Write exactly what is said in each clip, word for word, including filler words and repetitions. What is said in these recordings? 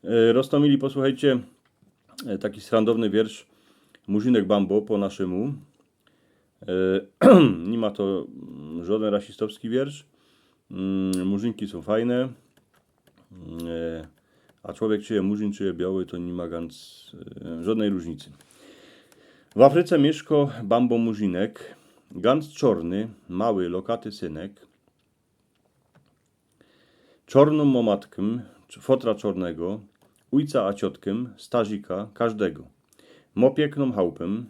E, Roztomili, posłuchejcie, e, taki strandowny wiersz. Murzinek Bambo po naszymu. E, Ni ma to mm, żodyn rasistowski wiersz. Mm, Murzinki sōm fajne. Mm, e, A człowiek czy je murzin, czy je bioły, to ni ma gans e, żodnyj rōżnicy. W Afryce miyszko Bambo Murzinek, gans czorny, mały, lokaty synek. Czornōm mo matkym, fotra czornego, ujca a ciotkym, starzika, kożdego. Mo piyknōm chałpym,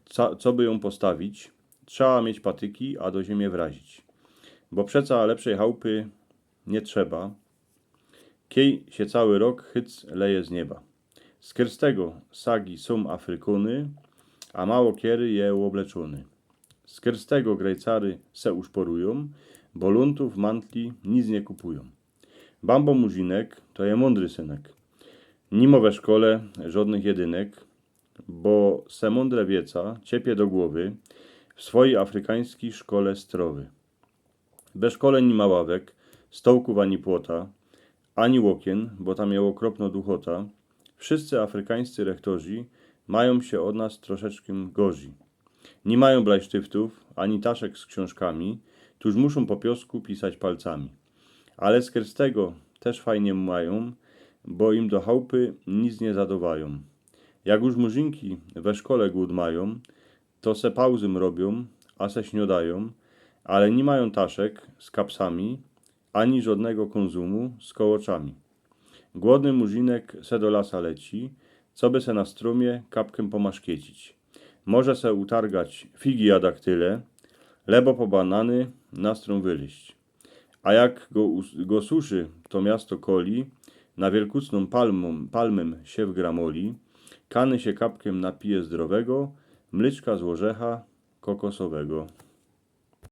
co, coby jōm postawić, trzeba mieć patyki, a do ziymie wrazić. Bo przeca lepszej chałpy niy trzeba, kej sie cały rok chyc leje z nieba. Z kyrstego sagi sōm Afrykōny, a mało kiery je ôbleczōny. Z kyrstego grejcary se uszporujōm, bo lōntōw, mantli nic niy kupujōm. Bambo Murzinek to je mōndry synek. Ni mo we szkole żodnych jedynek, bo se mōndre wieca ciepie do głowy w swojij afrykańskij szkole strowy. We szkole ni ma ławek, stołkōw ani płota, ani ôkien, bo tam je ôkropno duchota. Wszyscy afrykańscy rechtorzi majōm sie ôd nas troszeczkym gorzij. Ni majōm blajsztyftōw ani taszek z ksiōnżkami, tuż muszōm po piosku pisać palcami. Ale z kyrstego tyż fajnie majōm, bo im do chałpy nic niy zadowajōm. Jak już murzinki we szkole głōd majōm, to se pauzym robiōm, a se śniodajōm, ale ni majōm taszek z kapsami, ani żodnego kōnzumu z kołoczami. Głodny murzinek se do lasa leci, coby se na strōmie kapkym pomaszkiecić. Może se utargać figi a daktyle, lebo po banany na strōm wylyźć. A jak go, us- go suszy to miasto Koli, na wielkucnōm palmōm, palmym sie wgramoli, kany sie kapkym napije zdrowego, mlyczka z ôrzecha kokosowego.